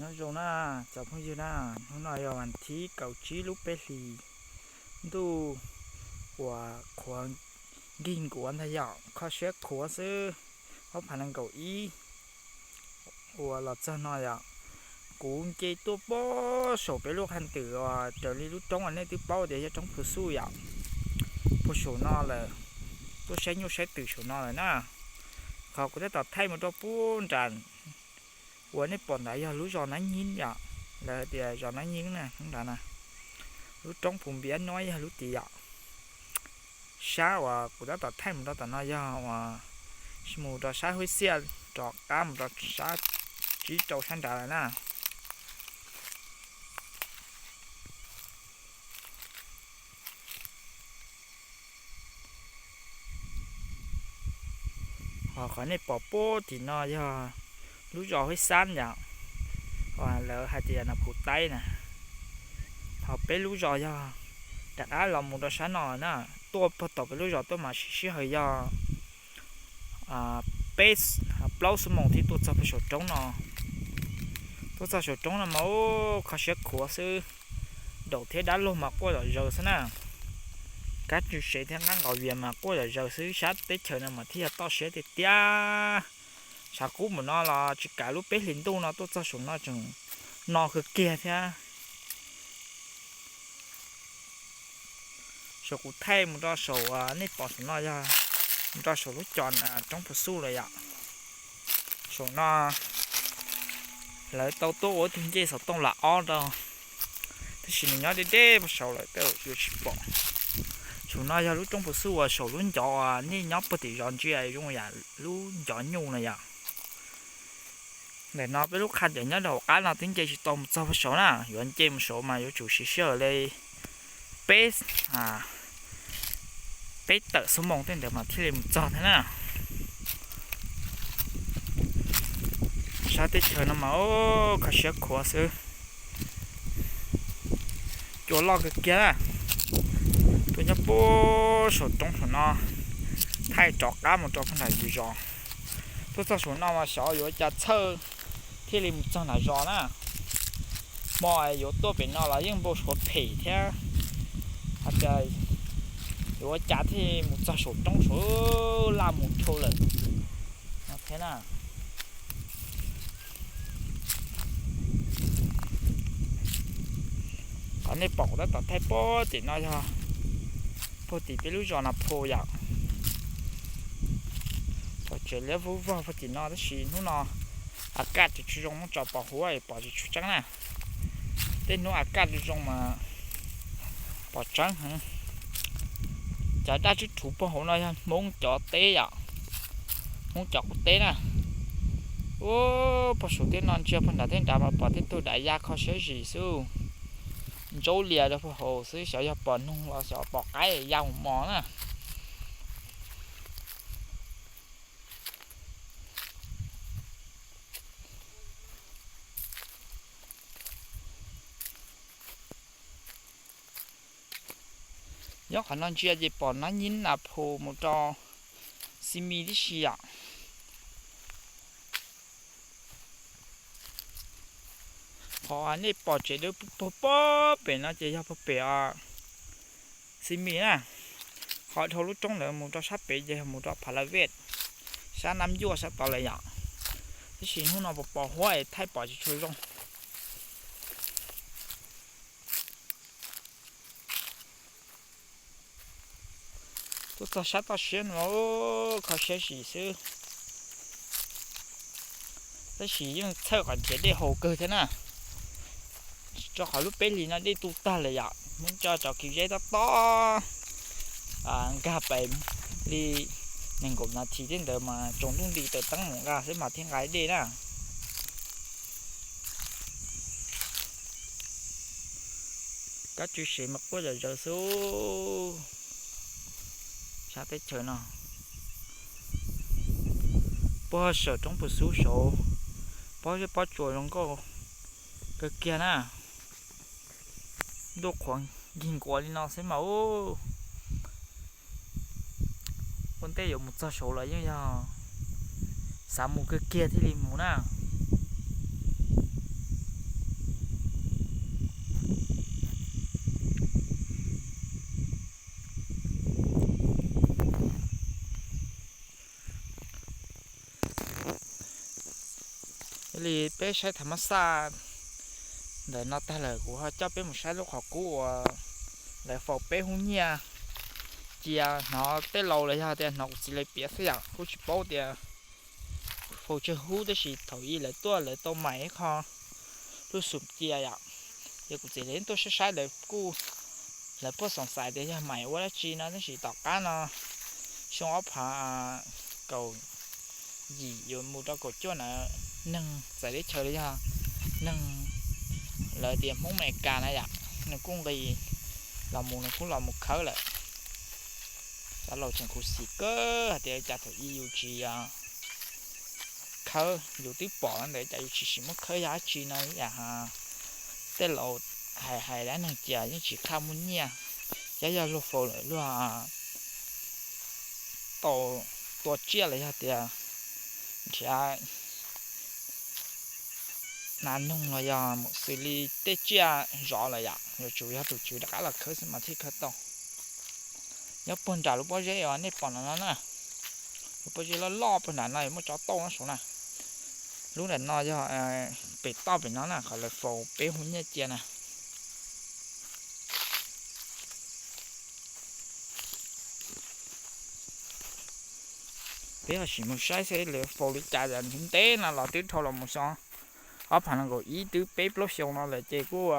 Nyob zoo na cov phooj ywg na, hnub no yog vas thib kaum tsib lub peb hlis, ntuj uas qhuav nkig nkuav ntag yom, kho siab khuav xwb. Ob phav nees nkaum ib uas los txog no yom, kuv nce tuaj puag saum peb lub qhov twm uas raws li lub roob uas nej twb paub tias yog roob Phu Xuj yom, puag saum no lawm, tuaj saib nyuj saib twm saum no lawm na. Qhov kuv tab tom thaij mus rau puag nram uas nej pom ntawd yog lub zos Nab Nyib yom, lawv tias zos Nab Nyib na, lub nrad na, lub roob Phu Npiav no yog lub tid yom. Sab uas kuv tab tom thaij mus rau tom no yog uas mus rau sab Huab Xiaj, rov qab mus rau sab, tsib rau sab nrad lawm na. Ho qhov nej pom puag tim no yog lub zos Huab Xab yom, lawv hais tias Nas Phum Taib na. Ho peb lub zos yog rov qab los mus rau sab no na, tuaj puag tom peb lub zos tuaj mas sib sij hawm yog peb, plaub xuab moos thiaj tuaj txog puag saum roob no. Tuaj txog saum roob no mas ub, kho siab khuav xwb, daum thiab dab laug mas quaj zom zaws xwb na. Kab tsw sev thiab nqab nqos vias mas quaj zom zaws xwb, sab teb chaws no mas thiaj yog toj siab tiag tiag. Tshav kub mus no los tsis kav lub peb hlis ntuj no tuaj txog saum no tseem no kawg kiag thiab. Saum kuv thaij mus rau saum, nej pom saum no yog mus rau saum lub cov roob Phu Xuj lawm yom. Saum no lawv tau tuaj ua ib tug ncej xov tooj lam ob rau, tab sis nws nyob deb deb puag saud lawm tej zaum yuav tsis pom. Saum no yog lub roob Phu Xuj uas saum lub ncov uas nej nyob puag tim zos ntsia zoo yam lub ncov nyuj na yom. Ntawm no peb lub qhov twm nyob rau hauv qab no twb nce tsis tau mus txog puag saud na, yuav nce mus saud mas yuav tsum siv sij hawm li peb, peb tawm xuab moos tej ntawd mas thiaj li mus txog thiab na. Sab teb chaws no mas kho siab khuav xwb. Cua loj kawg kiag na. Tuaj nyob puag saum roob saum no, thaij rov qab mus rau puag nram yus zos. Tuaj txog saum no mas xyov yuav cas txhawj thiaj li mus txog nram zos na. Hmo yuav tuaj pem no los yeej npau suav phem thiab, hais tias yuav ua cas thiaj mus txog saum roob saud laj mus dhau lawm no thiab na. Qhov nej pom kuv tab tom thaij puag tim no yog puag tim peb lub zos Nas Phu yom. Pom tsev liab vog vog puag tim no tab sis hnub no a kaj tsis tshua zoo, muab tso pos huab es pom tsis tshua tseeb na. Tej hnub a kaj zoo zoo mas pom tseeb heev. Cov daj tswb rhuv puag hauv no yog Hmoob cov teb yom, Hmoob cov qub teb na. Ub, puag saum tej no ntsia puag nram tej nrad mas pom tej tug daim ya kho siab zim xwb, ntsaub lias rau puag hauv xwb, xyov yog pom noog los xyov pom qaib ya mus mos na. Nyob qhov no ntsia ces pom Nab Nyib Nas Phu mus rau Xi Mis tib si yom. Qhov nej pom tsev dawb puag pem no ces yog puag pem Xi Mis na. Qhov dhau lub roob ntawd mus rau sab pem ces yog mus rau Pha La Vej, sab Nab Ncuaj sab tod lawm yom. Tab sis hnub no pos pos huab es thaij pom tsis tshua zoo. Tuaj txog sab toj siab no kho siab zim xwb, tab sis yeej txhawj qhov nrhiav dej haus kawg thiab na. Rau qhov lub peb hlis no dej tu tag lawm yom, muab coj tso kiv zeb tob tob, nkag pem li nees nkaum nas this tej ntawd mas tsaus ntuj nti taws teeb mus nqa xwb mas thiaj nqa dej na. Kab tsw sev mas quaj zom zaws xwb. Sab teb chaws no puag saum roob Phu Xub saud, pob zeb pob tsuas zoo nkauj kawg kiag na. Ntuj qhuav nkig nkuav li no xwb mas ub, ua ntej yuav mus txog saud los yeej yog xav mus kawg kiag thiaj li mus na. Li peb saib tham mab xaj ntawm no tag lawm kuv ho coj peb mus saib lub qhov kub uas lawv faus peb hub nyiaj cia. Hnov tej laus los yog tias hnov kuv txiv lawv piav xwb yom, kuj tsis paub tias faus tsawg hub tab sis thaum ub lawv tuaj lawv tau mais ib qho lub xum cia yom. Ces kuv txiv lawv tuaj saib saib lawv kuj, lawv puag xoom xais tias yog mais ua dab tsi no tab sis tom qab no xyoo ob phav kaum yim yuav mus rau kaum cuaj na, neeg txawv teb chaws los yog neeg lawv tias Hmoob Amelikas na yom, nws kuj nqis los mus, nws kuj los mus khawb lawm. Cov laus tseem khuv xim kawg hais tias cas thaum ub yus tsis khawb, yus twb pom ntawd cas yus tsis sim muab khawb yog dab tsi no ib yam. Tej laus hais hais dab neeg cia yeej tsis qhaj muaj nyiaj, thiab yog luag faus lawm luag tau tua tsiaj los yog tias nrhiav nas noog los yog mus xws li tej tsiaj zov lawm yom, yuav tsum yog tus tswv rov qab los khawb xwb mas thiaj khawb tau. Nyob puag nram lub pob zeb uas nej pom no no na, lub pob zeb loj loj puag nram no muaj tsob tauj no saud na. Lub nram no yog pem toj pem no na, qhov lawv faus peb hub nyiaj cia na. Peb ho sim mus saib seb lawv faus li cas, ntev no los twb dhau los mus xyoo ob phav nees nkaum ib twb peb plaub xyoo no lawm ces kuj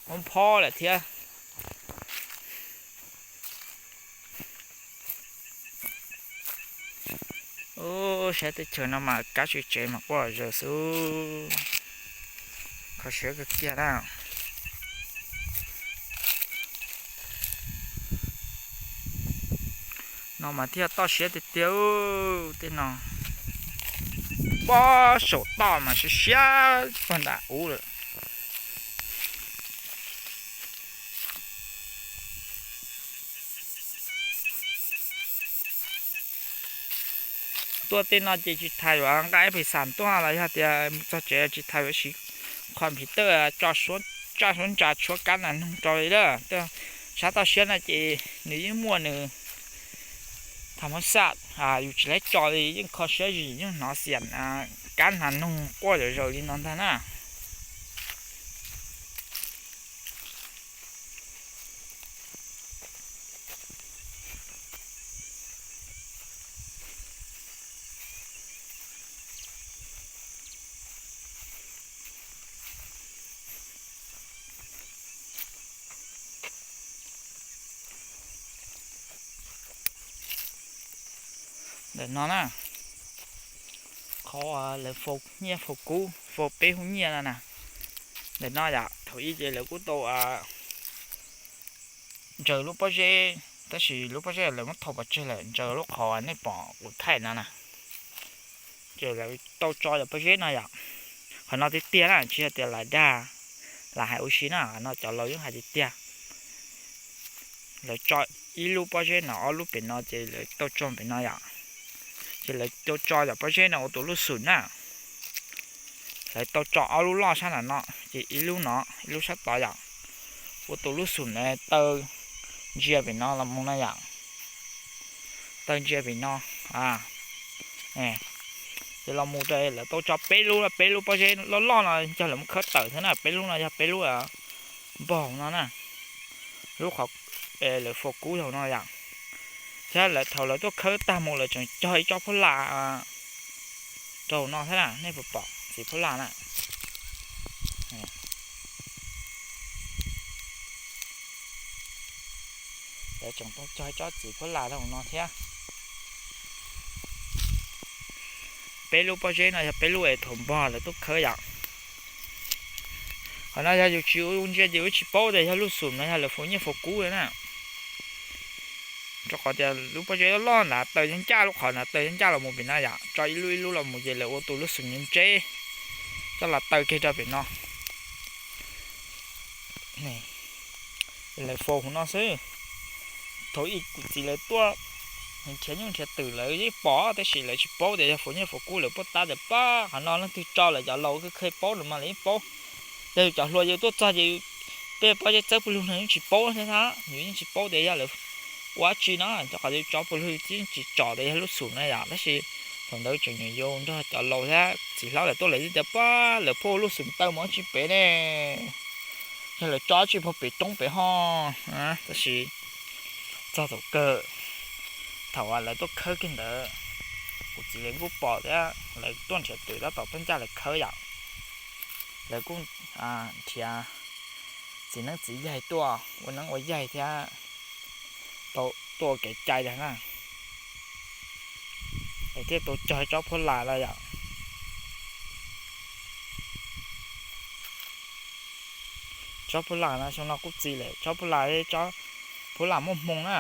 muab phob lawm thiab. Ub, saib teb chaws no mas kab tsis tsev mas quaj zaws xwb. Kho siab kawg kiag na. No mas thiaj toj siab tiag tiag tej no. Pob saum toj mas siab siab puag nram ub lawm. Tuaj tej no ces tsis tas yuav nqa ib pis xam tuaj los yog tias mus txog tsev tsis tas yuav siv computer tso suab ntsa tshuab kab nas noog rau li lawm. Sab toj siab no ces nws yeej muaj nws tham mab xaj, yus tsis laib tso li yeej kho siab zim yeej hnov xiam kab nas noog quaj zom zaws li no ntag na. Ntawm no na, qhov lawv faus nyiaj faus kub, faus peb hub nyiaj no na. Ntawm no yom, thaum ub ces lawv kuj tau ntsaws lub pob zeb, tab sis lub pob zeb lawv muab thau pov tseg lawm, ntsaws lub qhov nej pom kuv thaij no na. Ces lawv tau tso cov pob zeb no yom. Qhov no tiag tiag na, tsis yog tias lam dag, lam hais ua si na, qhov no cov laus yeej hais tiag tiag. Lawv tso ib lub pob zeb no, ob lub pem no ces lawv tau tso pem no yom. Ces lawv tau tso cov pob zeb no ua tus lub xum na. Lawv tau tso ob lub loj sab nram no, ces ib lub no, ib lub sab tod yom. Ua tus lub xum na taw ntsia pem no los mus no yom. Taw ntsia pem no. Ces los mus lawv tau tso peb lub, peb lub pob zeb loj loj no yog lawv muab khawb tawm thiab na, peb lub no yog peb lub npog no na. Lub qhov lawv faus kub hauv no yom. Thiab lawv thaum lawv tuaj khawb tag mus lawv tseem cog ib tsob phuab las rau hauv no thiab na, nej puas pom txiv phuab las na. Lawv tseem tuaj cog ib tsob txiv phuab las rau hauv no thiab. Peb lub pob zeb no yog peb lub es thaum npog lawv tuaj khawb yom. Qhov no yog yus tsis ua ntsia ces yus tsis paub tias yog lub xum no yog lawv faus nyiaj faus kub na. Rau qhov tias lub pob zeb loj loj ntawd taw ncaj, lub qhov ntawd taw ncaj los mus pem no yom, tso ib lub ib lub los mus ces lawv ua tus lub xum ntseb, coj los taw kiag rau pem no. Lawv faus hauv no xwb. Thaum ub kuv txiv lawv tuaj nrhiav nyuj nrhiav twm lawv yeej pom tab sis lawv tsis paub tias yog faus nyiaj faus kub, lawv puag ta tias pab qhov no leej twg tso lawm, cov laus kheej paub no mas lawv yeej paub. Yog yus cov hluas yus tuaj txog ces peb pob zeb txawb puag lug no yeej tsis paub thiab, yus yeej tsis paub tias yog lawv ua dab tsi no, rau qhov yus tso puag lug yus yeej tsis tsom tias yog lub xum no yom, tab sis Thaum ntawd tseem nyuam yaus nrog cov laus thiab txiv hlob lawv tuaj, lawv yeej tias pab lawv phauj lub xum tawj mus dab tsi pem ne, yog lawv tso dab tsi puag pem roob pem ho. Tab sis txog thaum kawg, thaum lawv tuaj khawb kiag ntawd, kuv txiv lawv kuj pom thiab lawv tuaj nrhiav twm tab tom tuaj ncaj lawv khawb yom. Lawv kuj nrhiav txiv neeb txiv yaig tuaj ua neeb ua yaig thiab tau tuaj kev cai lawm na, es thiaj tau cog tsob phuab las no yom. Tsob phuab las no xyoo no kuj txi lawm, tsob phuab las, tsob phuab las muaj hmoo na.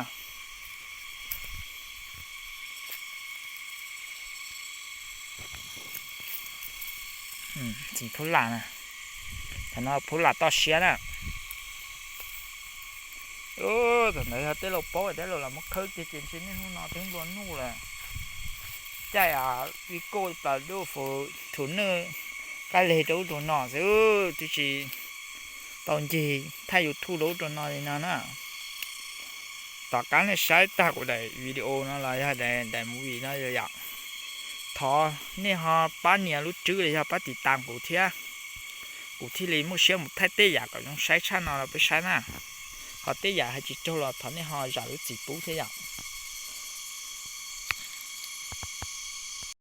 Txiv phuab las na, thaum no phuab las toj siab na. Thaum ntawd yog tej laus paub, tej laus los muab khawb kiag ces ntshe niaj hnub no twb nplua nuj lawm. Caij vij koj plaws duj fus thum nwj kab leg rau ub rau no xwb, twb tsis tau ncig thaij YouTube rau ub rau no li no na. Tom qab nej saib tag kuv daim video no los yog daim movie no yom, thov nej ho pab nias lub tswb los yog pab tiv tas kuv thiab, kuv thiaj li muaj siab mus thaij tej yam kom zoo saib tshaj no rau peb saib na. Ho tej yam hais tsis raug los thov nej ho zam lub txim pub thiab yom.